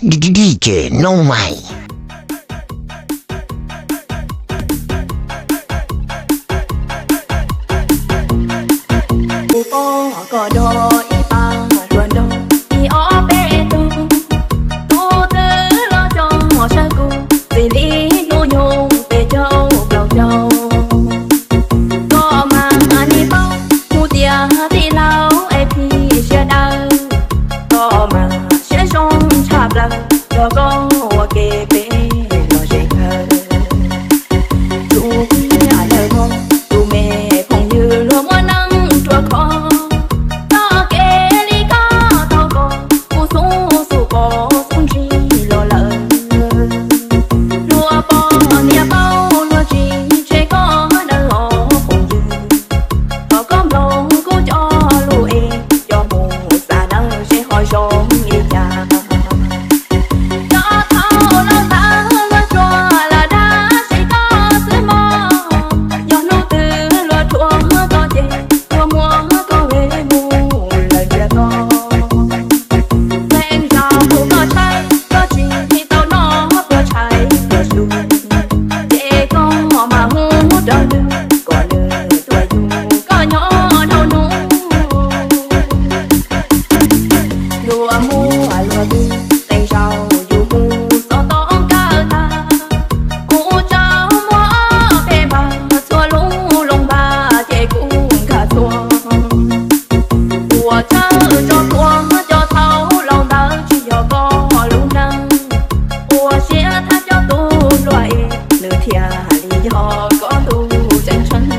D J Noo Maiv. Kuv pom koj nrog ib pab hluas nraug ib ob peb tug, tus twg los coj saib kuv, txij li hnub nyoog peb caug plaub caug. Koj mas nim paub mus tias tij laug ib phim siab dawb, koj mas siab zoo tshaj plaws, yog koj ua ke peb los ze kawg. Tus tiag lawm hos tus me phooj ywg luag muab neeb rua kho, txoj kev li koj tau koj, kuv xub xub pom xub ntsis los lawm. Luag pom niam paub luag tsis tseg koj nawb os phooj ywg, thov koj mloog kuv cov lus es coj mus xav nawb seb ho zoo li cas. Cov thaum laus ntawd luag tsuas lam dag seb koj xwb mog, yog hnub twg luag rhuav koj ces luag muab koj ve mus lawm ntiag tod. Leej zaum hnub koj tshaib koj tsis tau noj pluas tshaib pluas su, ces koj mam hu rau nws kom nws tuaj yug koj nyob dhau hnub. Luag muaj luag twg teem zaum yus mus xov tooj kawg tag, kuv tsaug muag ob peb npag, txhua lub loo npag ces kuv nkag txhua. Ua tsawg tso tuaj cov thaum laus ntawd tsis yog koj lub neej, ua siab thab cov tub hluas es nws thiaj li yog koj tus tseem tsheej.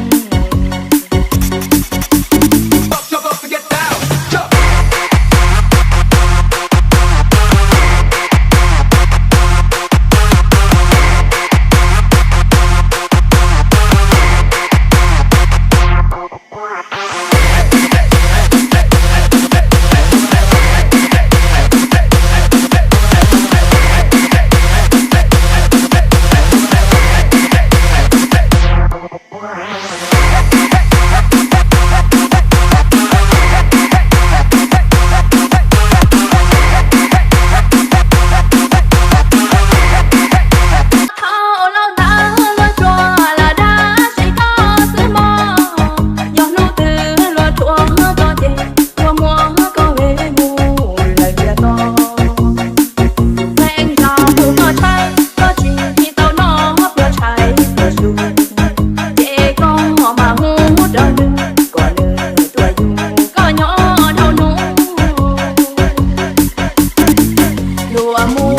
Thaum laus ntawd luag tsuas lam dag seb koj xwb mog, yog hnub twg luag rhuav koj ces luag muab koj ve mus lawm ntiag tod. Leej zaum hnub koj tshaib koj tsis tau noj pluas tshaib pluas su, ces koj mam hu rau nws kom nws tuaj yug koj nyob dhau hnub. Luag muaj